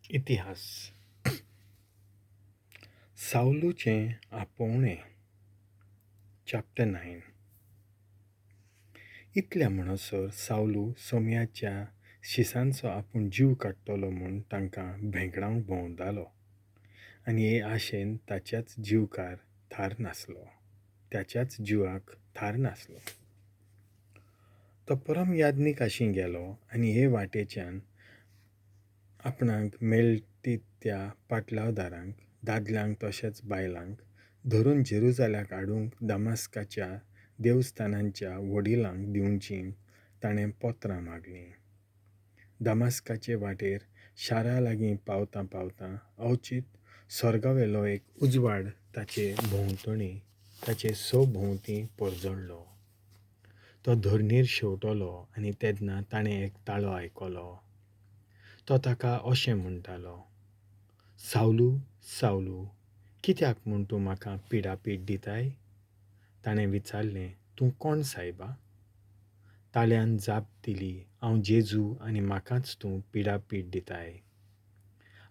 इतिहास. सावलूचें आपोवणें, चॅप्टर 9. इतल्या म्हणसर सावलू सोम्याच्या शिसांचो आपूण जीव काडटलो म्हूण तांकां भेंकडावंक भोंवतालो आनी हे आशेन ताच्याच जिवकार थार नासलो, ताच्याच जिवाक थार नासलो. तो परम याज्ञिकाशीं गेलो आनी हे वाटेच्यान आपणाक मेळटीत त्या पाटलावदारांक, दादल्यांक तशेंच बायलांक धरून जेरुजाल्याक हाडूंक दमास्काच्या देवस्थानांच्या व्हडिलांक दिवचीं ताणें पत्रां मागलीं. दमास्काचे वाटेर शारा लागीं पावतां पावतां अवचीत सोर्गावेलो एक उजवाड ताचे भोंवतणी, ताचे सभोंवतीं परजळ्ळो. तो धरणीर शेंवटलो आनी तेन्ना ताणें एक ताळो आयकलो. तो ताका अशें म्हणटालो, सावलू, सावलू, कित्याक म्हूण तूं म्हाका पिडापीड दिताय? ताणें विचारलें, तूं कोण सायबा? ताळ्यान जाप दिली, हांव जेजू आनी म्हाकाच तूं पिडापीड दिताय.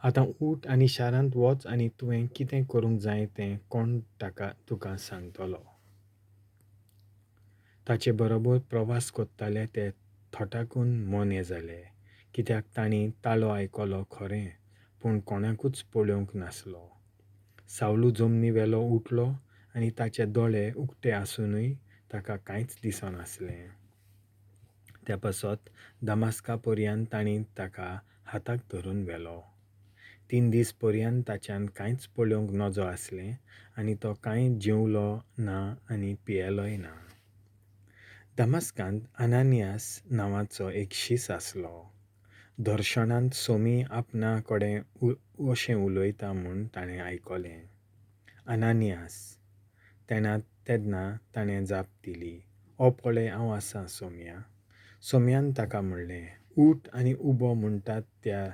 आतां उठ आनी शारांत वच आनी तुवें कितें करूंक जाय तें कोण ताका तुका सांगतलो. ताचे बरोबर प्रवास करताले ते थटाकून मोने जाले, कित्याक तांणी ताळो आयकलो खरें, पूण कोणाकूच पळोवंक नासलो. सावलू जमनी वेलो उठलो आनी ताचे दोळे उक्ते आसुनूय ताका कांयच दिसनासलें. त्या पासत दमास्का पर्यंत तांणी ताका हाताक धरून व्हेलो. 3 दीस पर्यंत ताच्यान कांयच पळोवंक नजो आसलें आनी तो कांय जेवलो ना आनी पियेलोय ना. दमास्कांत अनानियास नांवाचो एक शीस आसलो. दर्शनांत सोमी आपणा कडेन अशें उलयता म्हूण ताणें आयकलें. अनानियास. तेन्ना ताणें जाप दिली, ओ पळय हांव आसां सोम्या. सोम्यान ताका म्हणलें, उठ आनी उबो म्हणटात त्या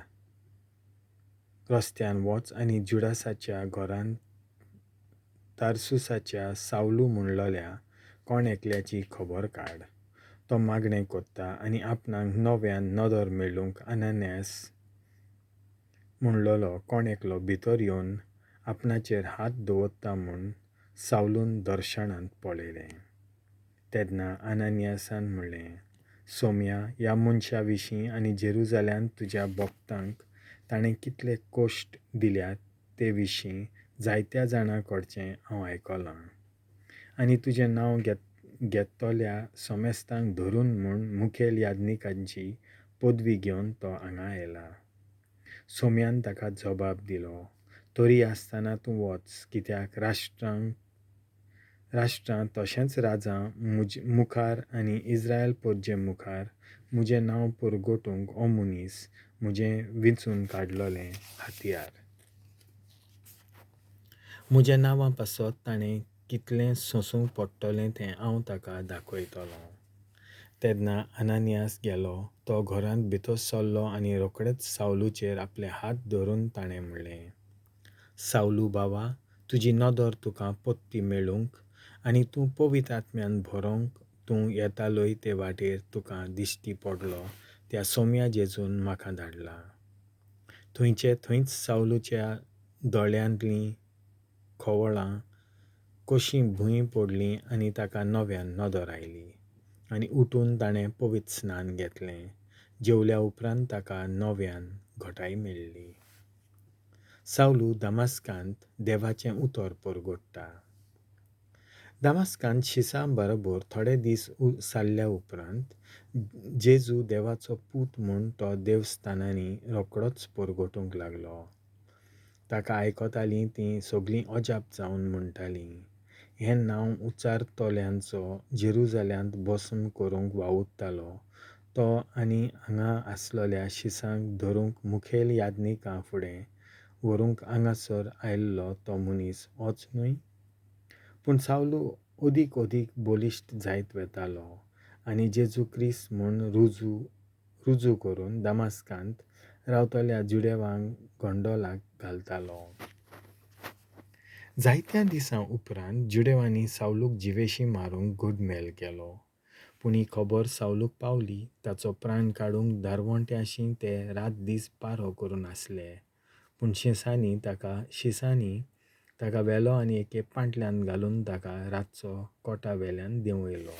रस्त्यान वच आनी जुडासाच्या घरांत तारसुसाच्या सावलू म्हणलोल्या कोण एकल्याची खबर काड. तो मागणें करता आनी आपणाक नव्यान नदर मेळूंक अनानियास म्हणलोलो कोण एकलो भितर येवन आपणाचेर हात दवरता म्हूण सावलून दर्शनांत पळयलें. तेन्ना अनानियासान म्हणलें, सोम्या, ह्या मनशा विशीं आनी जेरुजाल्यांत तुज्या भक्तांक ताणें कितले कश्ट दिल्यात ते विशीं जायत्या जाणां कडचें हांव आयकलां आनी तुजें नांव घेतल्या सोमेस्तांक धरून म्हूण मुखेल याज्ञिकांची पदवी घेवन तो हांगा आयला. सोम्यान ताका जबाब दिलो, तरी आसतना तूं वच, कित्याक राष्ट्रां तशेंच राजां मुखार आनी इस्रायल परजे मुखार म्हजें नांव परगटूंक हो मनीस म्हजें विंचून काडलोलें हत्यार. म्हज्या नांवा पासत ताणें कितलें सोंसूंक पडटलें तें हांव ताका दाखयतलों. तेन्ना अनानियास गेलो. तो घरांत भितर सरलो आनी रोखडेच सावलूचेर आपले हात धरून ताणें म्हणलें, सावलू बाबा, तुजी नदर तुका परती मेळूंक आनी तूं पवित्र आत्म्यान भरोंक तूं येतालोय ते वाटेर तुका दिश्टी पडलो त्या सोम्या जेजून म्हाका धाडला. थंयचे थंयच सावलूच्या दोळ्यांतलीं खवळां कशीं भूंय पडलीं आनी ताका नव्यान नदर आयली आनी उठून ताणें पवित्र स्नान घेतलें. जेवल्या उपरांत ताका नव्यान घटाय मेळ्ळी. सावलू दमास्कांत देवाचें उतर परगट्टा. दमास्कांत शिसां बरोबर थोडे दीस सारल्या उपरांत जेजू देवाचो पूत म्हूण तो देवस्थानांनी रोखडोच परगटूंक लागलो. ताका आयकतालीं तीं सगळीं अजाप जावन म्हणटालीं, हें नांव उच्चारतल्यांचो जेरुजाल्यांत भस्म करूंक वावुरतालो तो आनी हांगा आसलोल्या शिसांक धरूंक मुखेल याज्ञिकां फुडें व्हरूंक हांगासर आयिल्लो तो मनीस होच न्हय? पूण सावलू अदीक अदीक बलिश्ट जायत वेतालो आनी जेजू क्रिस्त म्हूण रुजू करून दमास्कांत रावतल्या जुदेवांक गोंडोलाक घालतालो. जायत्या दिसां उपरांत जुदेवांनी सावलूक जिवेशीं मारूंक घुटमेल केलो. पूण ही खबर सावलूक पावली. ताचो प्राण काडूंक दारवंट्याशी ते रात दीस पारो करून आसले. पूण शिसांनी ताका व्हेलो आनी एके पांटल्यांत घालून ताका रातचो कोटा वेल्यान देंवयलो.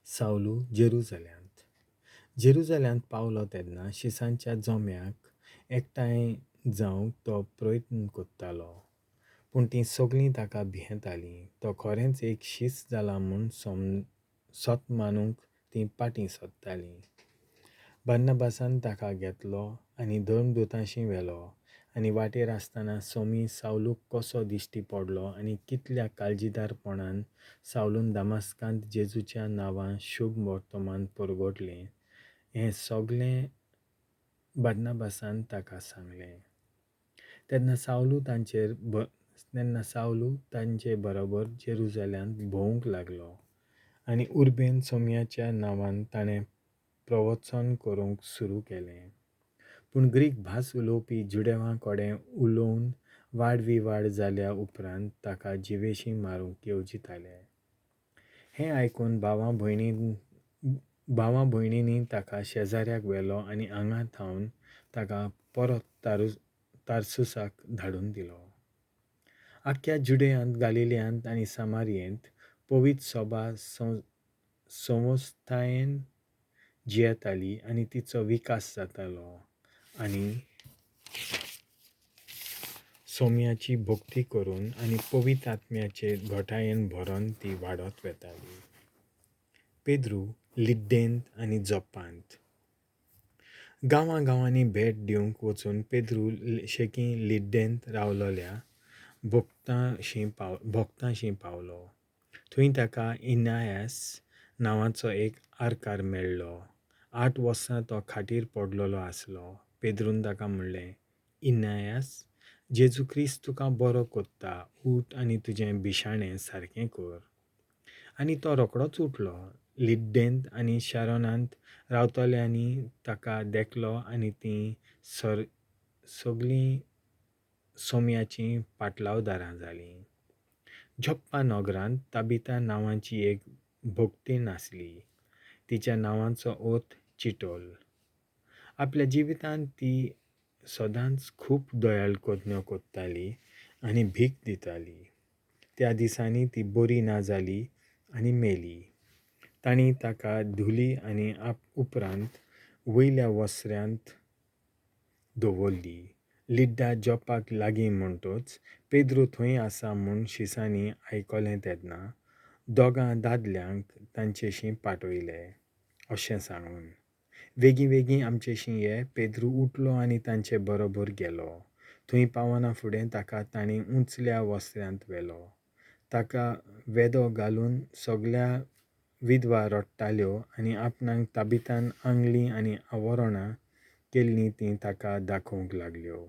सावलू जेरुजाल्यांत. जेरुजाल्यांत पावलो तेन्ना शिसांच्या जोम्याक एकठांय जावंक तो प्रयत्न कोत्तालो. पूण तीं सगळीं ताका भियेतालीं. तो खरेंच एक शीस जाला म्हूण सत मानूंक तीं पाटीं सोदतालीं. बार्नाबासान ताका घेतलो आनी धर्मदुतांशी व्हेलो आनी वाटेर आसतना सोमी सावलूक कसो दिश्टी पडलो आनी कितल्या काळजीदारपणान सावलून दामास्कांत जेजूच्या नांवान शुभ वर्तमान परगटलें हें सगळें बार्नाबासान ताका सांगलें. तेन्ना सावलू तांचे बरोबर जेरुजाल्यांत भोंवूंक लागलो आनी उर्बेन सोमयाच्या नांवान ताणें प्रवचन करूंक सुरू केलें. पूण ग्रीक भास उलोवपी जुदेवां कडेन उलोवन वादविवाद जाल्या उपरांत ताका जिवेशीं मारूंक येवजिताले. हें आयकून भावा भयणींनी ताका शेजाऱ्याक व्हेलो आनी हांगा थावन ताका परत तार्सुसाक धाडून दिलो. आख्ख्या जुदेयांत, गालिलियांत आनी सामारियेंत पवित्र सभा संवस्थायेन जियेताली आनी तिचो विकास जातालो आनी सोम्याची भक्ती करून आनी पवित्र आत्म्याचे घटायेन भरून ती वाडत वेताली. पेद्रू लिड्डेंत आनी जोप्पांत. गांवां गांवांनी भेट दिवंक वचून पेद्रू शेकीं लिड्डेंत रावलोल्या भक्तांशी पावलो. थंय ताका इनायास नांवाचो एक आरकार मेळ्ळो. 8 वर्सां तो खाटीर पडलेलो आसलो. पेद्रून ताका म्हणलें, इनायास, जेजू क्रिस्त तुका बरो कोत्ता, उठ आनी तुजें बिशाणें सारकें कर. आनी तो रोखडोच उठलो. लिड्डेंत आनी शारोनांत रावतल्यांनी ताका देखलो आनी तीं सगळीं सोम्याचीं पाटलावदारां जालीं. जोप्पा नगरांत ताबिता नांवाची एक भक्तीण आसली. तिच्या नांवाचो अर्थ चिटोल. आपल्या जिवितांत ती सदांच खूब दयाळकरण्यो कोत्ताली आनी भीक दिताली. त्या दिसांनी ती बरी ना जाली आनी मेली. तांणी ताका धुली आनी उपरांत वयल्या वसऱ्यांत दवरली. लिड्डा जोप्पाक लागीं म्हणटच पेद्रू थंय आसा म्हूण शिसांनी आयकलें तेन्ना दोगां दादल्यांक तांचेशी पाटयले अशें सांगून, वेगीं वेगीं आमचेशी ये. पेद्रू उठलो आनी तांचे बरोबर गेलो. थंय पावना फुडें ताका तांणी उंचल्या वसऱ्यांत व्हेलो. ताका वेदो घालून सगळ्या विधवा रडटाल्यो आनी आपणाक ताबितान आंगलीं आनी आवरणां केल्लीं तीं ताका दाखोवंक लागल्यो.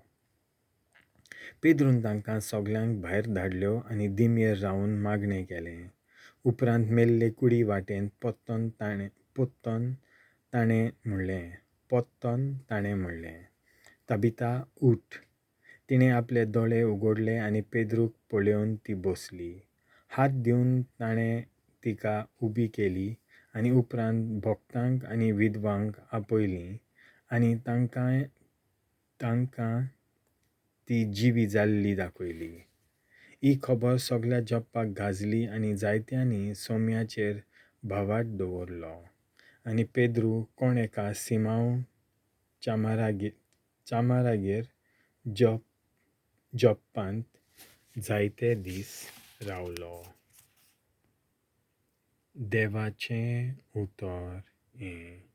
पेद्रून तांकां सगळ्यांक भायर धाडल्यो आनी दिमयेर रावन मागणें केलें. उपरांत मेल्ले कुडी वाटेन पोत्तोन ताणें म्हणलें, ताबिता, उठ. तिणें आपले दोळे उगडले आनी पेद्रूक पळोवन ती बसली. हात दिवन ताणें तिका उबी केली आनी उपरांत भक्तांक आनी विधवांक आपयलीं आनी तांकां ती जिवी जाल्ली दाखयली. ही खबर सगळ्या जोप्पाक गाजली आनी जायत्यांनी सोम्याचेर भावार्थ दवरलो. आनी पेद्रू कोण एका सिमांव चामारागेर जोप्पांत जायते दीस रावलो. देवाचें उतर हें.